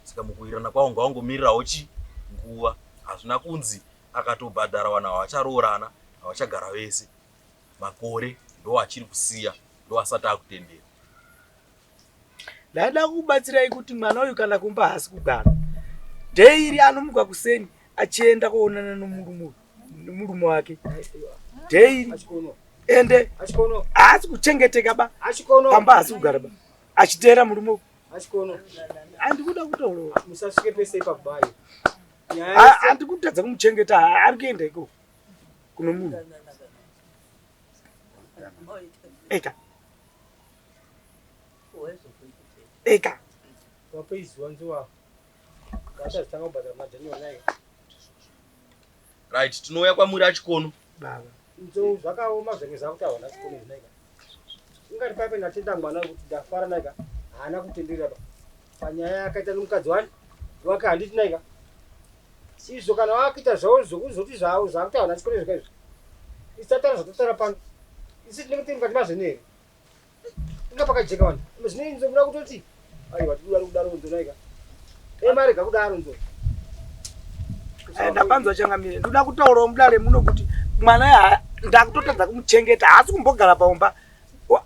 Speaker 4: saka mukuwirirana kwavo ngawangomirirawo chi nguva hazvina kunzi akatobhadhara vanhu havacharoorana havachagara vese makore ndo achiri kusiya ndo asati akutendera
Speaker 1: ndaida kukubatsirai kuti mwana uyu kana kumba haasi kugara dheiri anomuka kuseni achienda koonana nomurume nomurume wake dheiri ende haasi kuchengeteka ba pamba haasi kugara ba achiteera murume uyu
Speaker 3: Achikono.
Speaker 1: Handikuda kutaura.
Speaker 3: Musasvike pese ipapo bayo.
Speaker 1: Handikutadza kumuchengeta ari kuenda ikoko kuno munhu. Eka. Eka.
Speaker 3: Wapeiziwa nzuwa. Vachazotanga kubhadhara majani naye.
Speaker 4: Right, tinouya kwamuri achikono.
Speaker 1: Baba.
Speaker 3: Nzou zvakaoma zvenge zvakutaurwa nachikono zvinaika. Ingati paipe ndatenda mwana kuti ndafara naika haana kutenderera pa panyaya yakaita nomukadzi wani wake handiti naika. Izvo kana wakuita zvavo zvokuzoti zvavo zvakutaurwa nachikono zvika izvi. Isu tataura zvatataura pano. Isu tinenge tiri mukati mazvene here? Inga pakajeka wani. Zvine nzo kuda kutoti aiwa tikudaro kudaro nzo naika. Emarega kudaro nzo.
Speaker 1: Eh, ndapanzwa changamire ndoda kutaurawo mudare muno kuti mwana ndakutotadza kumuchengeta haasi kumbogara paumba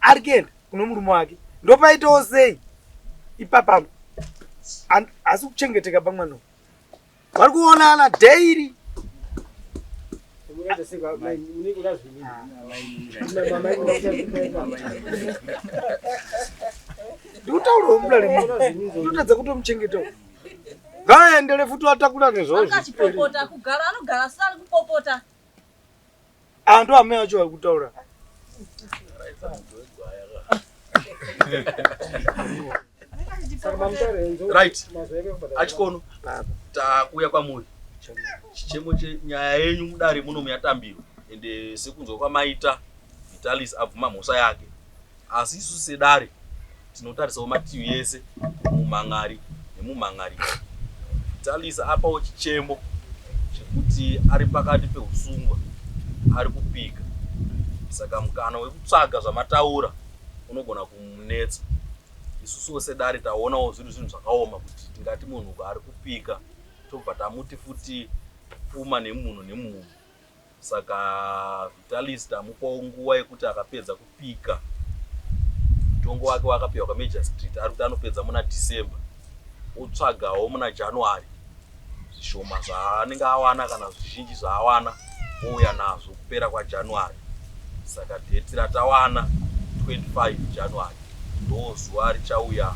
Speaker 1: ari kuenda kuno murume wake ndopaitawo sei ipapano haasi kuchengeteka pamwana vari kuonana daily ndikutaurawo mudare muno ndotadza kutomuchengetawo ngaaendere futi atakura nezvozvo
Speaker 13: Akachipopota kugara anogara asina ari kupopota.
Speaker 1: Ava ndo amai vacho vari kutaura.
Speaker 4: Right. Achikono. Takuya kwamuri. Chichemo chenyaya yenyu mudare muno muyatambirwa ende sekunzwa kwamaita Vitalis abvuma mhosva yake. Asi isu sedare tinotarisawo mativi ese mumhan'ari nemumhan'arika. Vitalis apawo chichemo chekuti ari pakati peusungwa ari kupika saka mukana wekutsvaga zvamataura unogona kumunetsa. Isusuwo sedare taonawo zviri zvinhu zvakaoma kuti tingati munhu ari kupika tobva tamuti futi pfuma nemunhu nemunhu. Saka Vitalis tamupawo nguva yekuti akapedza kupika mutongo wake waakapiwa kwaMajor Street ari kuti anopedza muna December otsvagawo muna January zvishoma zvaanenge awana kana zvizhinji zvaawana ouya nazvo kupera kwaJanuary. Saka dheti ratawana 25 January ndo zuva richauya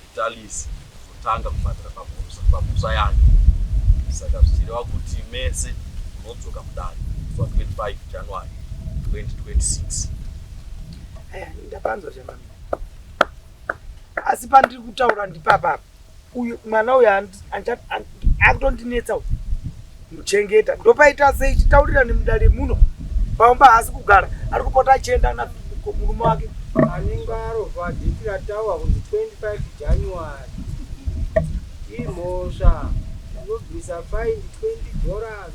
Speaker 4: Vitalis kuzotanga kubhadhara pamhosva yake saka zvichireva kuti mese munodzoka mudare musi wa 25 January 2026.
Speaker 1: Eh, ndapanzwa chamami asi pandiri kutaura ndipapa uyu mwana uyu akutondinetsa uyu muchengeta ndopaita sei chitaurira nemudare muno paumba haasi kugara ari kupota achienda na murume wake
Speaker 3: anenge arovha dhiti rataurwa kunzi 25 January imhosva unobvisa faindi 20 dollars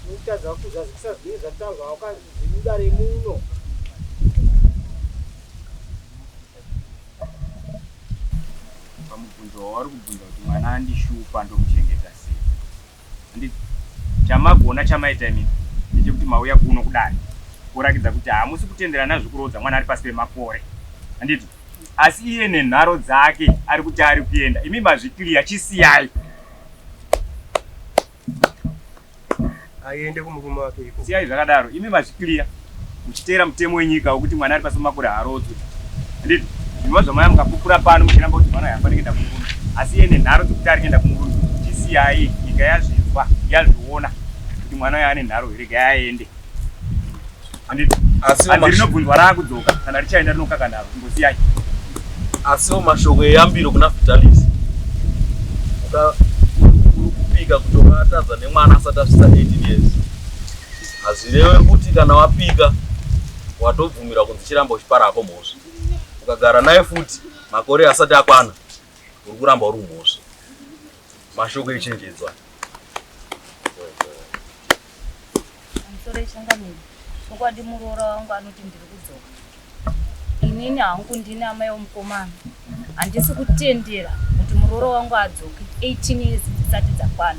Speaker 3: unotadza kuzazikisa zvinenge zvataurwa wakazvimudare muno
Speaker 7: Pamubvunzo wauri kubvunza kuti mwana andishupa ndomuchengeta sei handiti chamagona chamaita imimi ndechekuti mauya kuno kudare kurakidza kuti hamusi kutenderana zvekuroodza mwana ari pasi pemakore handiti asi iye nenharo dzake ari kuti ari kuenda imi mazvikliya chisiyai
Speaker 8: aende kumurume wake iko.
Speaker 7: Siyai zvakadaro imi mazvikliya muchiteera mutemo wenyika wekuti mwana ari pasi pemakore haarodzwe handiti zvinova zvamaya mukapupura pano muchiramba kuti mwana uyu haafaniri kuenda kumurume asi iye nenharo dzekuti ari kuenda kumurume chisiyai nyika yazvinzwa yazviona kuti mwana uyu ane nharo regai aende handiti
Speaker 4: Asi
Speaker 7: hanzi rinobvunzwa raakudzoka kana richaenda rinokaka nharo ingosiyai
Speaker 4: Asiwo mashoko eyambiro kuna Vitalis. Uka uri kupika kuti wakatadza nemwana asati asvitsa 18 years. Hazvirewe kuti kana wapika watobvumirwa kunzi chiramba uchipara hako mhosva. Ukagara naye futi makore asati akwana uri kuramba uri mhosva. Mashoko echenjedzo aya.
Speaker 6: Pamusoro ichangamire, chokwadi muroora wangu anoti ndiri kudzoka. Inini hangu ndini amai womukomana, handisi kutendera kuti muroora wangu adzoke 18 years dzisati dzakwana.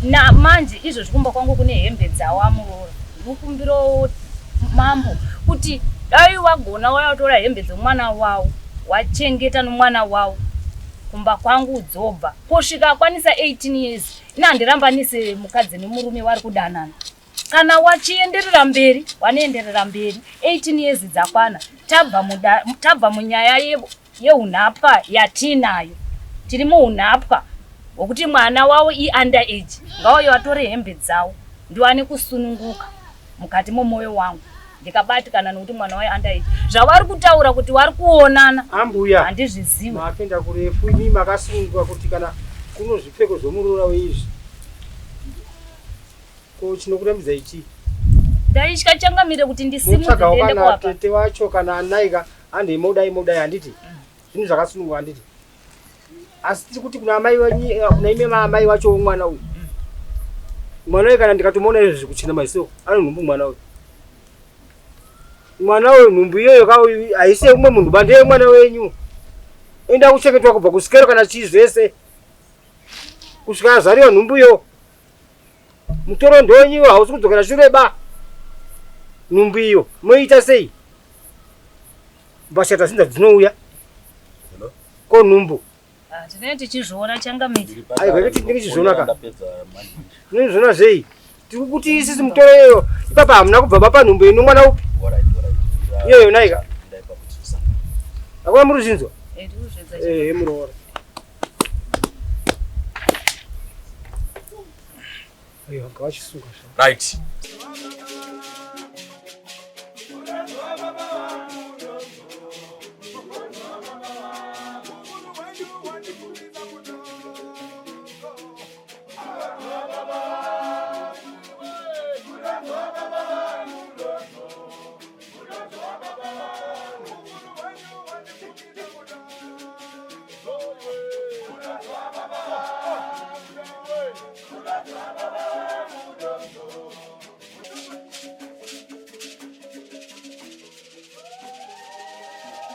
Speaker 6: Namanje izvozvi kumba kwangu kune hembe dzawo amuroora. Ndinokumbirawo mambo kuti dai wagona waya watora hembe dzemwana wawo wachengeta nomwana wawo kumba kwangu dzobva kusvika akwanisa 18 years Ini handirambanise mukadzi nemurume wari kudanana. Kana wachienderera mberi, wanoenderera mberi. 18 years dzakwana. Tabva muda, tabva munyaya yeunhapwa yatiinayo. Tiri muunhapwa hwekuti mwana wavo i under age. Ngauye watore hembe dzawo ndiwane kusununguka mukati momoyo wangu. Ndikabatikana nokuti mwana wayo under age. Zvavari kutaura kuti wari kuonana.
Speaker 3: Ambuya.
Speaker 6: Handizvizivi.
Speaker 3: Makenda kurefu imi makasununguka kuti kana kuno zvipfeko zvomuroora weizvi. Ko chinokurambidza ichi?
Speaker 6: Ndaitya changamire kuti ndisimudze ndiende
Speaker 3: kuwapa. Tete wacho kana anaika handei modai modai handiti. Zvinhu zvakasununguka handiti. Asi tiri kuti kuna amai wenyu eh, kuna ime amai wacho womwana uyu. Mwana uyu kana ndikatomuona izvo zvikuchena maziso ane nhumbu mwana uyu. Mwana uyu nhumbu iyoyo ka uyu haisi yeumwe munhu ba ndeye mwana wenyu. Enda kuchengetwa kubva kusikero kana chii zvese. Kusvika azvariwa nhumbu iyo. Mutoro ndowenyu hausi kudzokera shure ba. Nhumbu iyo moita sei? Mbashata dzinza dzinouya. Ko nhumbu?
Speaker 6: Ah, tinenge tichizviona changamire.
Speaker 3: Aiwa kuti tinenge tichizviona ka. Tinenge tichizviona zvei? Tiri kuti isisi mutoro iyoyo ipapa hamuna kubva mapa nhumbu ino mwana upi? Iyoyo naika. Hakuna muri kuzvinzwa?
Speaker 6: Eh, tiri kuzvinzwa.
Speaker 3: Eh, muroora. Aiwa, ngavachisunga.
Speaker 4: Right.
Speaker 1: Mukadzi wababa.